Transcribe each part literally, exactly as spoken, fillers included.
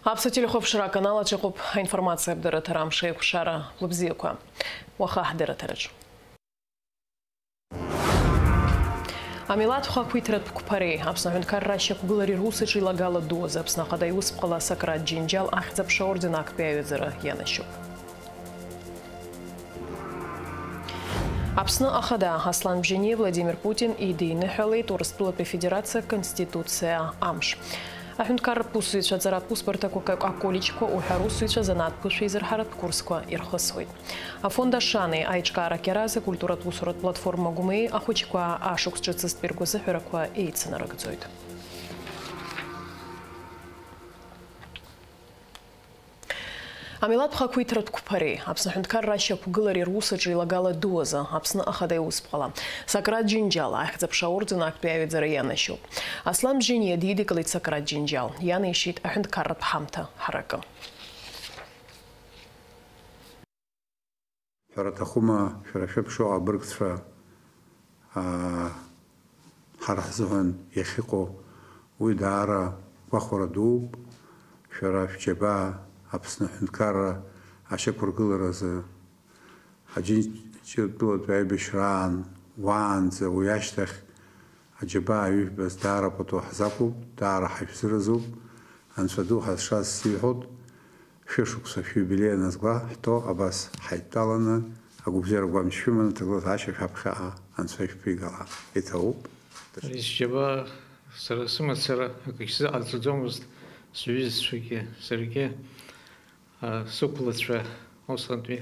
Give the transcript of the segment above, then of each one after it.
Аԥсуа телехәаԥшра аканал аҿы иҟоуп аинформациа абдырраҭара, амш еиқәшара лыбзиақәа. Уаха ҳдырраҭараҿы. Амилаҭ хақәиҭратә қәԥареи Аԥсны аҳәынҭқарра ашьақәгылареи русаҿы илагала дуазы Аԥсны Ахада иусԥҟала Сократ Џьынџьал ахьӡ-аԥша аорден актәи аҩаӡара ианашьоуп. Аԥсны Ахада Аслан Бжьаниа Владимир Путин идиныҳәалеит Урыстәылатәи Афедерациа Конституциа амш. Аҳәынҭқарратә усзуҩцәа аҵаратә усбарҭақәа аколлеџьқәа уҳәа русзуҩцәа занааҭ ԥышәа изырҳаратә курсқәа ирхысуеит. Афонд Ашани аиҿкаара Кьараз акультуратә усуратә платформа Гәмеи ахәыҷқәа ашықәс ҿыцызтәи ргәазыҳәарақәа еицынарыгӡоит. Амилаҭ хақәиҭратә қәԥареи Аԥсны аҳәынҭқарра ашьақәгылареи русаҿы илагала дуазы Аԥсны Ахада иусԥҟала Сократ Џьынџьал ахьӡ-аԥша аорден актәи аҩаӡара ианашьоуп. Аслан Бжьаниа дидикылеит Сократ Џьынџьал, ианеишьеит аҳәынҭқарратә ҳамҭа ҳаракы. Шәара аҭахума, шәара шәыԥшуа абыргцәа, аа, ҳара ҳзыҳәан иахьыҟоу, уи даара гәахәара дууп. Шәара шәџьабаа Аԥсны аҳәынҭқарра ашьақәыргыларазы Аџьынџьтәылатәи аибашьраан уаанӡа, уи ашьҭахь аџьабаа ижәбаз даара пату ҳзақәуп, даара ҳажәзыразуп. Анцәа ду ҳазшаз сиҳәоит, шәышықәса шәиубилеи аназгәаҳҭо, абас ҳаидтәаланы, агәабзиара гәамч шәыманы, ҭагылазаашьа шәаԥхьаҟа Анцәа ишәԥигала. Иҭабуп. Ари сџьабаа сара сымацара акгьы сзыҟарҵаӡомызт, сҩызцәагьы, саргьы, а, сықәлацәа усҟантәи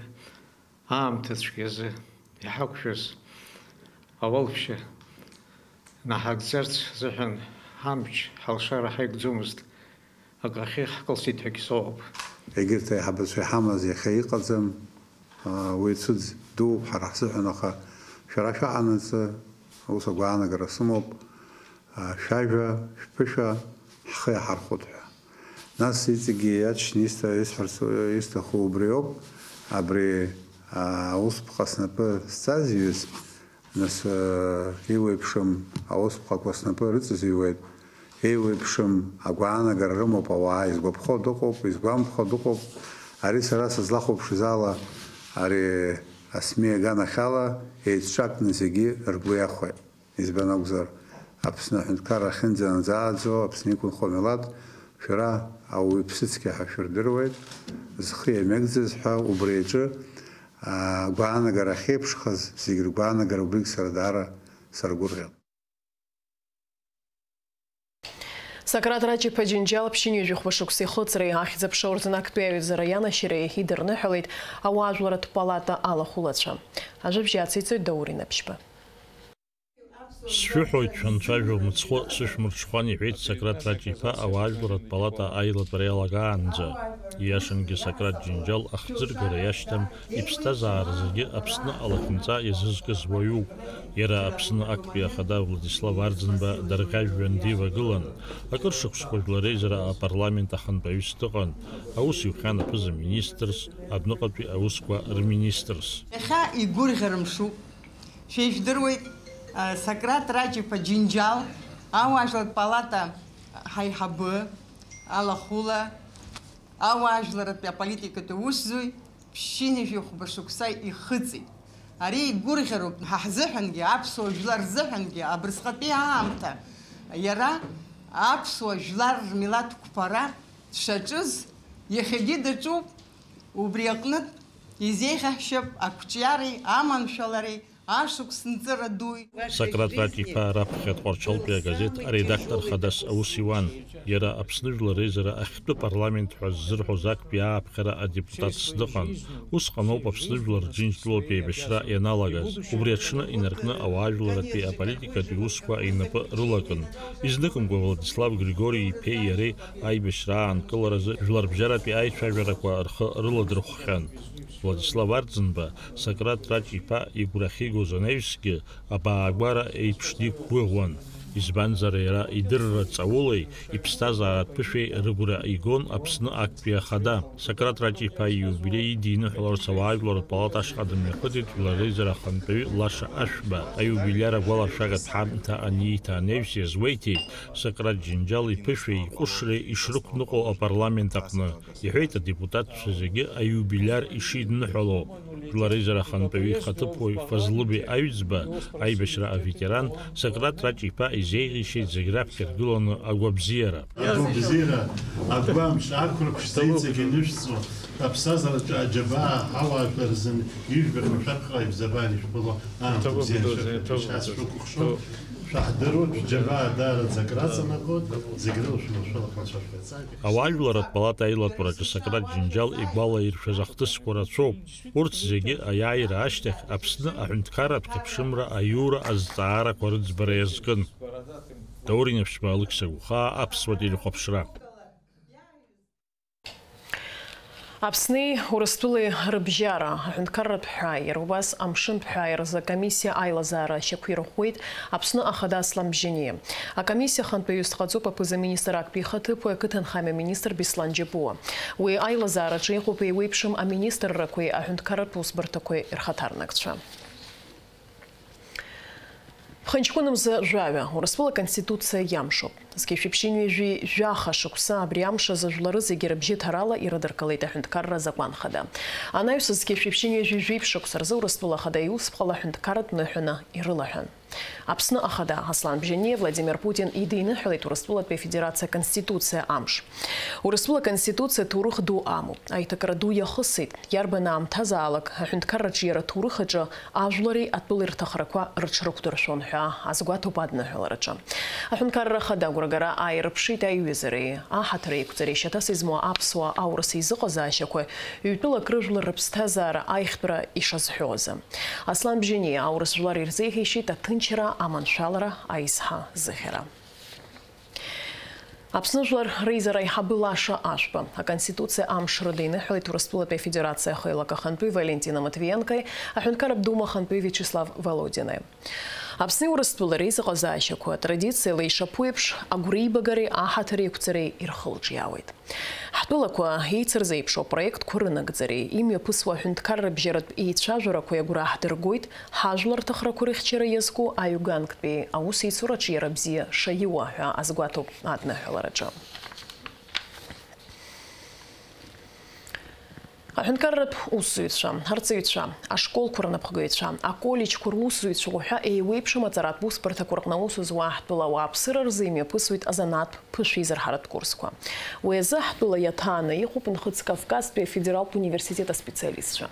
аамҭа цәгьазы иҳақәшәаз ауалԥшьа наҳагӡарц азыҳәан ҳамч, ҳалшара ҳаигӡомызт, акы ахьы ҳкылсит ҳәагьы соуп. Егьырҭ аиҳабацәа иҳамаз иахьа иҟаӡам, аа, уи цәыӡ дууп ҳара ҳзыҳәан, аха шәара шәаҟанаҵы, ус агәаанагара сымоуп, аа, шәажәа, шәԥышәа ҳхы иаҳархәоит ҳәа. Нас иҵегьы иаҽны исҭа-, исҳәарц исҭаху убриоуп, абри, аа, аусԥҟа снапы зҵаз иҩыза, нас, аа, еиуеиԥшым аусԥҟақәа снапы рыҵазыҩуеит, еиуеиԥшым агәаанагара рымоуп ауаа, изгәаԥхо дыҟоуп, изгәамԥхо дыҟоуп. Ари сара сызлахәаԥшыз ала, ари асми аганахьала еицҿакны зегьы ргәы иахәеит. Избан акәзар, Аԥсны аҳәынҭқарра ахьынӡанаӡааӡо, Аԥсны иқәынхо амилаҭ, шәара ауаҩԥсыцқьа ҳәа шәырдыруеит, зхы иамеигӡаз ҳәа убри аҿы, аа, гәаанагара ахьеиԥшхаз, зегь ргәаанагара убригь сара даара саргәырӷьап. Сократ Раҷ-иԥа Џьынџьал ԥшьынҩажәи хәба шықәса ихыҵреи ахьӡ-аԥша аорден актәи аҩаӡара ианашьареи идырныҳәалеит ауаажәларратә палата алахәылацәа. Ажәабжь ациҵоит Даур Инаԥшьба. Сшәыҳәоит, шәанцәажәо мыцхәы сышәмырҽхәан, иҳәеит Сократ Раҷ-иԥа ауаажәларратә палата аилатәара иалагаанӡа. Ииашангьы Сократ Џьынџьал ахӡыргара иашьҭам, иԥсҭазаара зегьы Аԥсны алахьынҵа иазызкыз уаҩуп. Иара Аԥсны актәи ахада Владислав Арӡынба дарӷьажәҩан дивагылан. Акыр шықәсқәа жәлар реизара апарламент ахантәаҩыс дыҟан. Аус иухьан аԥыза-министрс, адәныҟатәи аусқәа рминистрс. Иахьа игәырӷьара мшуп. Шәа ижәдыруеит, а, Сократ Раҷ-иԥа Џьынџьал, ауаажәларратә палата ҳаиҳабы, алахәыла, ауаажәларратәи аполитикатәи усзуҩ, ԥшьынҩажәи хәба шықәса ихыҵит. Ари игәырӷьароуп ҳа ҳзыҳәангьы, аԥсуа жәлар рзыҳәангьы абырсҟатәи аамҭа. Иара аԥсуа жәлар рмилаҭ қәԥара дшаҿыз, иахьагьы даҿуп, убри аҟнытә изеиӷьаҳшьап ақәҿиареи аманшәалареи ашықәс нҵыра дуи. Сократ Раҷ-иԥа раԥхьа Тҟәарчалтәи агазеҭ аредактор хадас аус иуан. Иара Аԥсны Жәлар Реизара ахьтәы парламент ҳәа ззырҳәоз актәи ааԥхьара адепутатс дыҟан. Усҟан ауп Аԥсны Жәлар Џьынџьтәылатәи аибашьра ианалагаз. Убри аҽны инаркны ауаажәларратәи аполитикатәи усқәа инапы рылакын. Изныкымкәа Владислав Григори-иԥеи иареи аибашьра аанкыларазы жәларбжьаратәи аицәажәарақәа рхы рыладырхәхьан. Владислав Арӡынба, Сократ Раҷ-иԥа игәра ахьигоз анаҩсгьы, абаагәара еиԥш диқәгәыӷуан. Избанзар, иара идырра ҵаулеи иԥсҭазааратә ԥышәеи рыгәра игон Аԥсны актәи ахада. Сократ Раҷ-иԥа ииубилеи идиныҳәаларц ауаажәларратә палата ашҟа дымҩахыҵит Жәлар реизара ахантәаҩы Лаша Ашәба. Аиубилиар агәаларшәагатә ҳамҭа анииҭа анаҩс иазгәеиҭеит Сократ Џьынџьал иԥышәеи иҟәышреи ишрықәныҟәо апарламент аҟны. Иҳәеит адепутатцәа зегьы аиубилиар ишидныҳәало. Жәлар реизара ахантәаҩы ихаҭыԥуаҩ Фазлыби Аҩӡба, аибашьра аветеран, Сократ Раҷ-иԥа изеиӷьеишьеит зегь раԥхьа иргыланы агәабзиара. Агәабзиара, агәамч, ақәрыԥшӡа иҵегь инышәҵо, аԥсҭазаараҿы аџьабаа ҳауаажәлар рзын ижәбахьоу шәаԥхьаҟа ибзабаан ишәбыло аамҭа бзиа шәықәшәо, шәаҳзшәықәыхшо, шәаҳдыруа, шәџьабаа даараӡа акраҵанакуеит, зегь рыла шәманшәалахо Анцәа шәаҵааит. Ауаажәларратә палата аилатәараҿы Сократ Џьынџьал игәалаиршәаз ахҭысқәа рацәоуп. Урҭ зегьы аиааира ашьҭахь Аԥсны аҳәынҭқарратә хьыԥшымра аиура азҵаарақәа рыӡбара иазкын. Даур Инаԥшьба, Алықьса Гәхаа, Аԥсуа телехәаԥшра. Аԥсни Урыстәылеи рыбжьара аҳәынҭқарратә ҳәааи, иара убас амшынтә ҳәааи рзы акомиссиа аилазаара ашьақәирӷәӷәеит Аԥсны Ахада Аслан Бжьаниа. Акомиссиа ахантәаҩыс дҟаҵоуп аԥыза-министр актәи ихаҭыԥуаҩ, ақыҭанхамҩа министр Беслан Џьапуа. Уи аилазаараҿы иҟоуп еиуеиԥшым аминистррақәеи аҳәынҭқарратә усбарҭақәеи рхаҭарнакцәа. Ԥхынҷкәын мза жәаҩа, Урыстәыла Конституциа иамшуп. Зқьи шәиԥшьынҩажәи жәаха шықәса абри амш азы жәлары зегьы рыбжьы ҭарала ирыдыркылеит аҳәынҭқарра азакәан хада. Анаҩс зқьи шәиԥшьынҩажәи жәиԥшь шықәса рзы Урыстәыла Ахада Иусԥҟала аҳәынҭқарратә ныҳәа ирылаҳәан. Аԥсны Ахада Аслан Бжьаниа Владимир Путин идиныҳәалеит Урыстәылатәи Афедерациа Аконституциа амш. Урыстәыла Аконституциа ҭоурых ду амоуп, аиҭакра ду иахысит, иарбан аамҭазаалак аҳәынҭқарраҿы иара аҭоурых аҿы ажәлари атәылеи рҭахрақәа рыҽрықәдыршәон ҳәа азгәаҭоуп адныҳәалараҿы. Аҳәынҭқарра Ахада агәрагара ааирыԥшит аиҩызареи аҳаҭыр еиқәҵареи шьаҭас измоу аԥсуа аурыс еизыҟазаашьақәа ҩтәылак рыжәлар рыԥсҭазаара аиӷьтәра ишазҳәо азы. Аслан Бжьаниа аурыс жәлар ирзеиӷьеишьеит аҭынчра, аманшәалара, аизҳа зыхьара. Аԥсны Жәлар реизара аиҳабы Лаша Ашәба Аконституциа амш рыдиныҳәалеит Урыстәылатәи Афедерациа ахеилак ахантәаҩы Валентина Матвиенкои Аҳәынҭқарратә Дума ахантәаҩы Виачеслав Володинои. Аԥсни Урыстәылеи реизыҟазаашьақәа атрадициала ишаԥу еиԥш агәреибагареи аҳаҭыр еиқәҵареи ирхылҿиаауеит. Ҳтәылақәа еицырзеиԥшу апроектқәа рынагӡареи имҩаԥысуа аҳәынҭқарра бжьаратә еицәажәарақәеи агәра ҳдыргоит, ҳажәлар рҭахрақәа рыхьчара иазку аҩганктәи аусеицураҿы иара бзиа шаиуа ҳәа азгәаҭоуп адныҳәалараҿы. Аҳәынҭқарратә усзуҩцәа, арҵаҩцәа, ашколқәа рнапхгаҩцәа, аколлеџьқәа русзуҩцәа уҳәа еиуеиԥшым аҵаратә усбарҭақәа рҟны аус зуа ҳтәыла ауааԥсыра рзы имҩаԥысуеит азанааҭтә ԥышәеизырҳаратә курсқәа. Уи азы ҳтәыла иаҭааны иҟоуп Нхыҵ Кавказтәи афедералтә университет аспециалистцәа.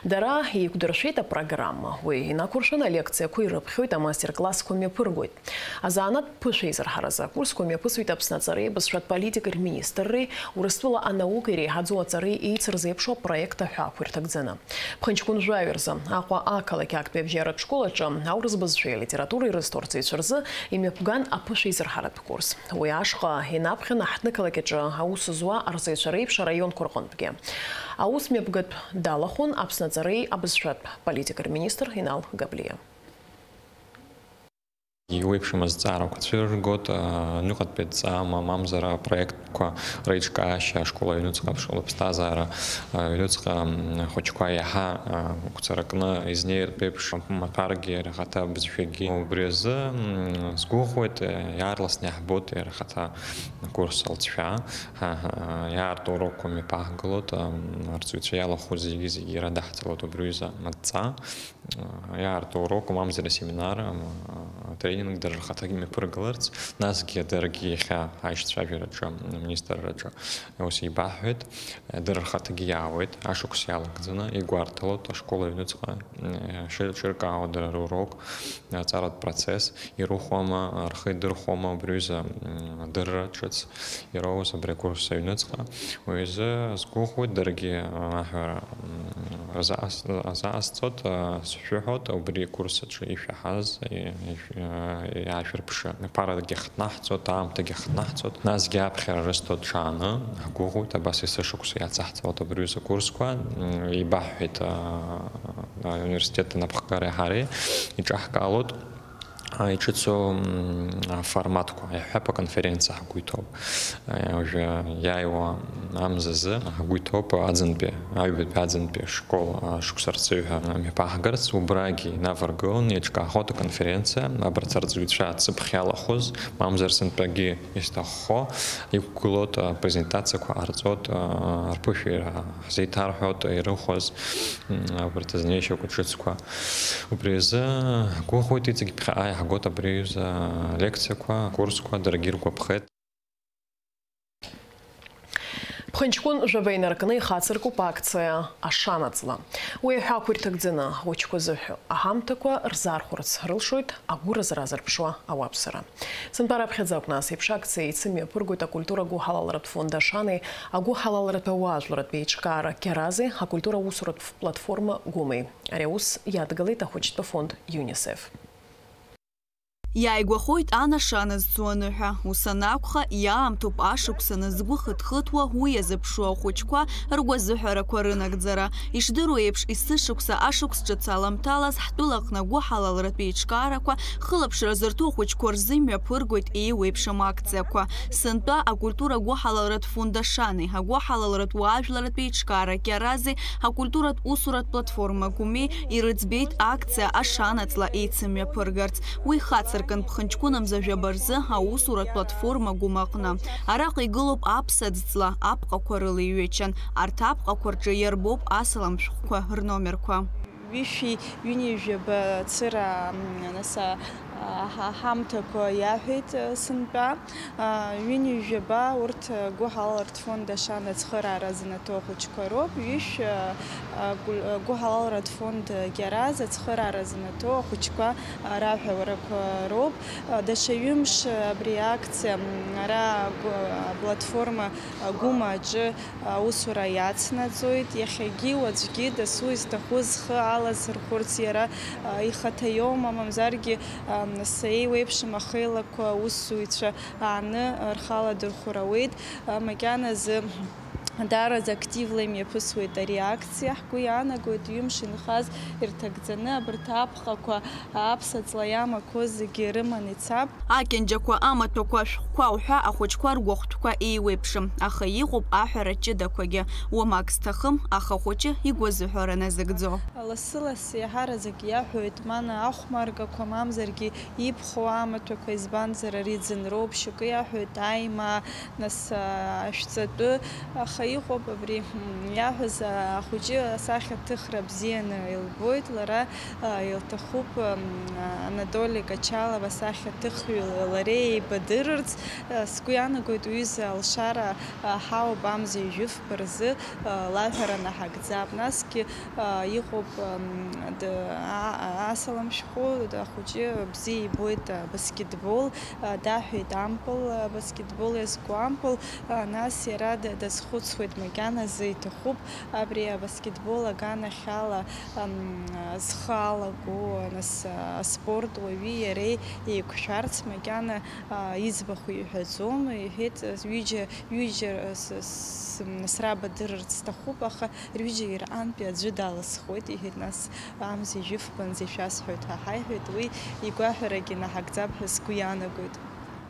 Дара еиқәдыршәеит апрограмма. Уи инақәыршәаны алекциақәа ирыԥхьоит, амастер-классқәа мҩаԥыргоит. Азанааҭтә ԥышәеизырҳаразы акурсқәа мҩаԥысуеит Аԥсны аҵареи абызшәатә политикеи рминистрреи Урыстәыла анаукеи реиҳаӡоу аҵареи еицырзеиԥшу апроект аҳәаақәа ирҭагӡаны. Ԥхынҷкәын жәаҩа рзы Аҟәа ақалақь актәи абжьаратә школ аҿы аурыс бызшәеи алитературеи ирызҭо арҵаҩцәа рзы имҩаԥган аԥышәеизырҳаратә курс. Уи ашҟа инаԥхьан аҳҭнықалақь аҿы аус зуа арҵаҩцәа реиԥш араионқәа рҟынтәгьы. Аус мҩаԥгатә далахәын Аԥсны аҵареи абызшәатә политикеи рминистр Инал Габлиа. Иуеиԥшым азҵаарақәа цәырыргоит, а, аҩныҟатәи адҵа, ма-, мамзар апроектқәа реиҿкаашьа, ашкол аҩныҵҟа, ашкол аԥсҭазаара, а, аҩныҵҟа, м, ахәыҷқәа иаҳа, а, гәцаракны изнеиртә еиԥш, маҭәаргьы, рхаҭа бызшәагьы. Убри азы, м, сгәыӷуеит, а, иаарласны иаҳбоит иара ахаҭа акурс алҵшәа. Ҳа, ҳа, иаарту урокқәа мҩаԥаҳгалоит, а, м, арҵаҩцәа иалахәу зегьы-зегьы ирадаҳҵалоит убри аҩыза адҵа. Иаарту урок, мамзар асеминар, м, атренинг дара рхаҭагьы мҩаԥыргаларц, насгьы даргьы иахьа аишьцәажәараҿы, аминистрраҿы ус еибаҳҳәеит, дара рхаҭагьы иаауеит, ашықәс иалагӡаны игәарҭалоит ашкол аҩныҵҟа, м, шырҿыркаауа дара рурок, аҵаратә процесс, ирыхәама, рхы идырхәама убри аҩыза, м, адырра ҿыц ироуз абри акурс аҩныҵҟа. Уи азы сгәыӷуеит, даргьы, а, аҳәара, м, азаас-, азаасҵоит, а, сшәыҳәоит, убри акурс аҿы ишәаҳаз, и-, ишә-, а, иаашәырԥшы. Аԥарагьы хҭнаҳҵоит, аамҭагьы хҭнаҳҵоит, насгьы аԥхьара рысҭоит ҽааны, ҳгәыӷуеит, абас есышықәса иацаҳҵалоит абри аҩыза акурсқәа, м, еибаҳҳәеит, а, а, ауниверситет анапхгареи ҳареи, иҿаҳкаалоит. Иҿыцу аформатқәа, иаҳҳәап, аконференциа ҳгәы иҭоуп. Уажәы иааиуа амзазы ҳгәы иҭоуп аӡынтәи, аҩбатәи аӡынтәи ашкол ашықәс арҵаҩ ҳәа мҩаԥаҳгарц, убрагьы инаваргыланы еиҿкаахоит аконференциа, абарҭ арҵаҩцәа ацыԥхь иалахәыз, мамзар сынтәагьы изҭаххо, иқәгылоит, апрезентациақәа ҟарҵоит, рԥышәа ҳзеиҭарҳәоит ирыхәаз, абарҭ азнеишьақәа ҿыцқәа. Убри азы ҳгәыӷуеит, иҵегь ԥхьаҟа иаҳгоит абри аҩыза алекциақәа, акурсқәа, даргьы иргәаԥхеит. Ԥхынҷкәын жәаба инаркны ихацыркуп акциа Ашанаҵла. Уи аҳәақәа ирҭагӡаны, ахәыҷқәа зыҳәо аҳамҭақәа рзаархәарц рылшоит агәыразра азырԥшуа ауаԥсыра. Сынтәа раԥхьаӡа акәны ас еиԥш акциа еицымҩаԥыргоит акультура гәыҳалалратә фонд Ашани, агәыҳалалратә ауаажәларратә еиҿкаара Кьарази, акультура усуратә платформа Гәымеи. Ари аус иадгылеит ахәыҷтәы фонд ЮНИСЕФ. Иааигәахоит анашана зцу аныҳәа. Ус анакәха, иаамҭоуп ашықәса назгәыхыҭхыҭуа уи иазыԥшу ахәыҷқәа ргәазыҳәарақәа рынагӡара. Ишдыру еиԥш, есышықәса ашықәс ҿыц аламҭалаз ҳтәылаҟны агәыҳалалратә еиҿкаарақәа хылаԥшра зырҭо ахәыҷқәа рзы имҩаԥыргоит еиуеиԥшым акциақәа. Сынтәа акультура гәыҳалалратә фонд Ашани, агәыҳалалратә уаажәларратә еиҿкаара Кьарази, акультуратә усуратә платформа Гәымеи ирыӡбеит акциа Ашанаҵла еицымҩаԥыргарц. Уи хацыркын Ԥхынҷкәынамза жәаба рзы аусуратә платформа Гәым аҟны. Араҟа игылоуп аԥсаӡ ҵла, апҟақәа рыла иҩычан. Арҭ апҟақәа рҿы иарбоуп асалам шәҟәқәа рномерқәа. Ҩышәи ҩынҩажәаба цыра, м, нас, а, аҳа-, аҳамҭақәа иаҳәеит, а, сынтәа. А, ҩынҩажәаба урҭ, а, гәыҳалалратә фонд Ашана ацхыраара занаҭо ахәыҷқәа роуп, ҩышә, а, а, гәы-, а, гәыҳалалратә фонд Кьараз ацхыраара занаҭо ахәыҷқәа, а, раҳәарақәа роуп. А, даҽа ҩымш абри акциа, м, ара агәы-, аплатформа, а, Гәыма аҿы аусура иацнаҵоит. Иахьагьы, уаҵәгьы дасу изҭаху зхы алазырхәырц иара, а, ихаҭа иоума, мамзаргьы, а, нас еиуеиԥшым ахеилақәа аусзуҩцәа ааны рхы аладырхәыр ауеит. А, макьаназы даараӡа активла имҩаԥысуеит ари акциа. Ҳгәы иаанагоит, ҩымш инхаз ирҭагӡаны абарҭ апҟақәа, аԥсаҵла иамақәоу зегьы рыманы ицап. Акьанџьақәа, амаҭәақәа, ашәҟәқәа уҳәа ахәыҷқәа ргәахәтәқәа еиуеиԥшым, аха иҟоуп аҳәара ҷыдақәагьы. Уамак зҭахым, аха ахәыҷы игәазыҳәара назыгӡо. Лассы-лассы иаҳараӡак иаҳәоит, мана ахәмаргақәа мамзаргьы ибхоу амаҭәақәа, избанзар, ари ӡынроуп, шьоукы иаҳәоит аимаа, нас, а, ашәҵатәы, аха иҟоуп абри, м, иаҳәаз, а, ахәыҷы асахьаҭыхра бзианы илбоит, лара, а, илҭахуп, м, Анатоли Качалов асахьаҭыхҩы лареи еибадырырц. А, сгәы иаанагоит, уҩыза алшара, а, ҳауп, амза ҩажәифба рзы, а, лаҳәара наҳагӡап. Насгьы, а, иҟоуп, м, д-, а-, а-, асалам шәҟәы, д-, ахәыҷы бзиа ибоит, а, баскетбол, а, даҳәеит ампыл, а, баскетбол иазку ампыл, а, нас иара д-, дазхәыцуеит, макьаназы иҭахуп абри абаскетбол аганахьала, ам, зхы алаго, нас, а, аспорт уаҩи иареи еиқәшәарц, макьана, а, иӡбахә иҳәаӡом, иҳәеит, ҩыџьа, ҩыџьа, а, с-, с-, нас рабадырырц сҭахуп, аха рҩыџьа ирҟантәи аӡәы далысхуеит, иҳәеит, нас, амза ижәыфбанӡа ишәасҳәоит ҳәа ҳаиҳәеит, уи игәаҳәарагьы наҳагӡап ҳәа сгәы иаанагоит.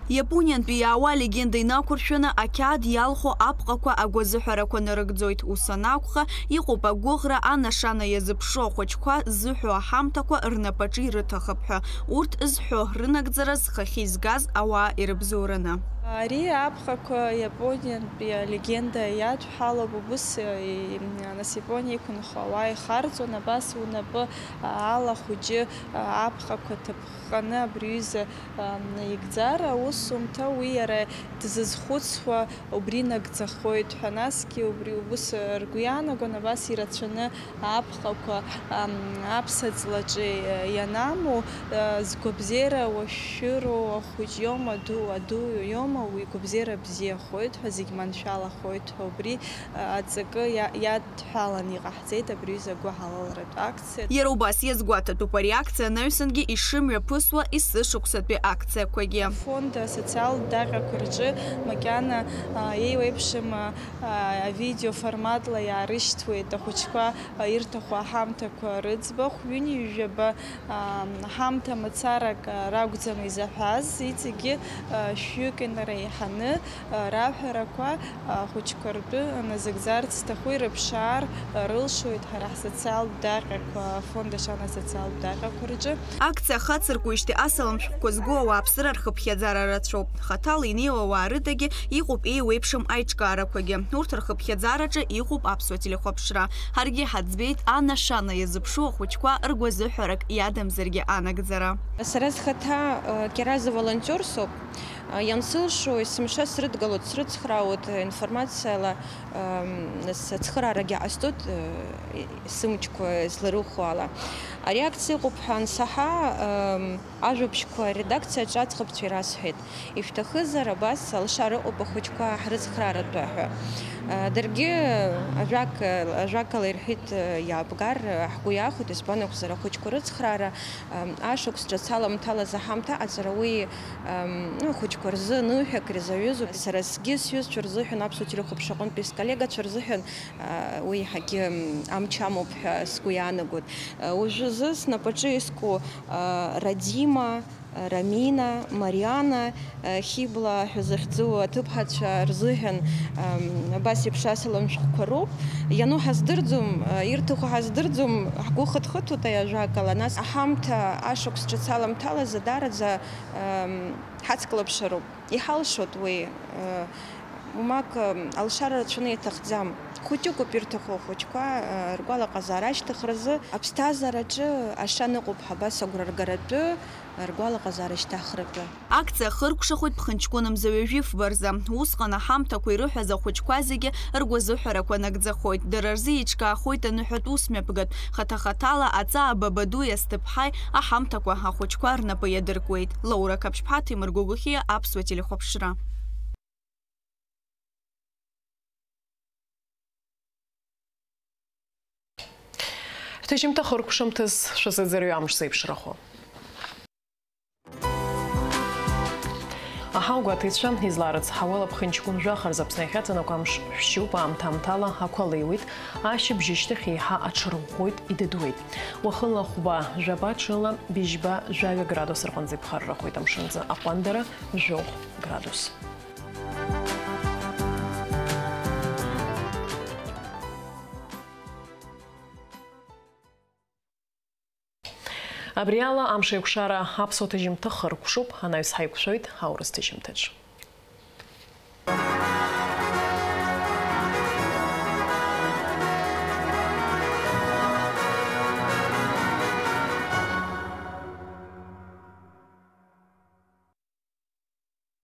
Иапониантәи иаауа алегенда инақәыршәаны ақьаад иалху апҟақәа агәазыҳәарақәа нарыгӡоит. Ус анакәха, иҟоуп агәыӷра, анашана иазыԥшу ахәыҷқәа ззыҳәо аҳамҭақәа рнапаҿы ирыҭахып ҳәа. Урҭ зҳәо рынагӡара зхахьы изгаз ауаа ирыбзоураны. Ари апҟақәа Иапониантәи алегенда иадҳәалоуп, убыс, и-, нас Иапониа иқәынхо ауаа ихарҵон, абас унапы ала ахәыҷы апҟақәа ҭаԥ- ҟаны абри аҩыза, а, наигӡар аусумҭа, уи иара дызхәыцуа убри нагӡахоит ҳәа, насгьы убри ус ргәы иаанагон, абас ирацәаны апҟақәа, а, аԥсаҵлаҿы ианаму, а, згәабзиара уашәшәыроу ахәыҷ иоума, аду, аду иоума? Уи игәабзиара бзиахоит ҳәа, зегь маншәалахоит ҳәа, убри, а, аҵакы иа-, иадҳәалан иҟаҳҵеит абри аҩыза агәыҳалалратә акциа. Иара убас иазгәаҭатәуп ари акциа анаҩсангьы ишымҩаԥысуа есышықәсатәи акциақәагьы. Афонд асоциалтә даҟьақәа рҿы макьана, а, еиуеиԥшым, а, а, авидеоформатла иаарышьҭуеит ахәыҷқәа, а, ирҭаху аҳамҭақәа рыӡбахә. Ҩынҩажәаба, а, ҳамҭа мацарак, а, ракәӡам изаҳәаз, иҵегьы, а, шәҩык инареиҳаны, а, раҳәарақәа, а, ахәыҷқәа ртәы назыгӡарц зҭаху ирыԥшаар, а, рылшоит ҳара ҳсоциалтә даҟьақәа, афонд Ашана асоциалтә даҟьақәа рҿы. Акциа хацыркуеижьҭеи асалам шәҟәқәа згу ауааԥсыра рхыԥхьаӡара рацәоуп. Хаҭала инеиуа ауаа рыдагьы иҟоуп еиуеиԥшым аиҿкаарақәагьы. Урҭ рхыԥхьаӡараҿы иҟоуп аԥсуа телехәаԥшра. Ҳаргьы ҳаӡбеит Анна Шана иазыԥшу ахәыҷқәа ргәазыҳәарак иадамзаргьы анагӡара. Сара схаҭа, э, Кьараза волонтер соуп. Э, иансылшо, есымша срыдгылоит, срыцхраауеит, э, информациала, эм, с-, ацхыраарагьы ҟасҵоит, э, сымчқәа зларыхәо ала. Ари акциа ыҟоуп ҳәа ансаҳа, эм, ажәабжьқәа аредакциаҿы аӡӷабцәа ирасҳәеит, ишәҭахызар, абас алшара ыҟоуп ахәыҷқәа ҳрыцхрааратәы ҳәа. Э, даргьы ажәак, ажәакала ирҳәеит, э, иаабгар, э, ҳгәы иахәеит, избан акәзар, ахәыҷқәа рыцхраара, эм, ашықәс ҿыц аламҭалаз аҳамҭа аҟаҵара уи, эм, ну, ахәыҷқәа рзы ныҳәак ирзаҩызоуп. Сара сгьы сҩызцәа рзыҳәан, аԥсуа телехәаԥшра аҟынтәи сколлегацәа рзыҳәан, э, уи иаҳагьы, м, амч амоуп ҳәа сгәы иаанагоит. Э, уажәазы снапаҿы иску, э, Радима, Рамина, Мариана, Хибла ҳәа захьӡу аҭыԥҳацәа рзыҳәан, ам, абас еиԥш асалам шәҟәқәа роуп. Иану ҳаздырӡом, ирҭаху ҳаздырӡом, ҳгәы хыҭхыҭуеит аиажәакала, нас аҳамҭа ашықәс ҿыц аламҭалазы даараӡа, ам, ҳацклаԥшароуп. Иҳалшоит уи, уамак, ам, алшара рацәаны иаҭахӡам. Хәыҷыкоуп ирҭаху ахәыҷқәа, а, ргәалаҟазаара ашьҭыхразы. Аԥсҭазаараҿы ашан ыҟоуп ҳәа абас агәра ргаратәы, ргәалаҟазаара шьҭыхратәы. Акциа хыркәшахоит ԥхынҷкәына мза ҩажәи фба рзы. Усҟан аҳамҭақәа ирыҳәаз ахәыҷқәа зегьы ргәазыҳәарақәа нагӡахоит. Дара рзы еиҿкаахоит аныҳәатә ус мҩаԥгатә. Хаҭа-хаҭала аҵаа Бабадуи Асҭыԥҳаи аҳамҭақәа ахәыҷқәа рнапы иадыркуеит. Лаура Қаԥшьԥҳа, Ҭемыр Гогохиа, Аԥсуа телехәаԥшра. Ҳҭыжьымҭа хыркәшамҭаз шәазыӡырҩ амш зеиԥшрахо. Аҳауагәаҭеицәа излаарыцҳауала, ԥхынҷкәын жәаха рзы Аԥсны иахьаҵанакуа амш шәшьуп, аамҭа-аамҭала ақәа леиуеит, ашьыбжьышьҭахь еиҳа аҽарӷәӷәоит, идыдуеит. Уахынла хәба жәаба, ҽынла быжьба жәаҩа градус рҟынӡа иԥхаррахоит, амшынӡы аҟәандара жәохә градус. Абри ала амш еиқәшара аԥсуа ҭыжьымҭа хыркәшоуп, анаҩс ҳаиқәшәоит аурыс ҭыжьымҭаҿ.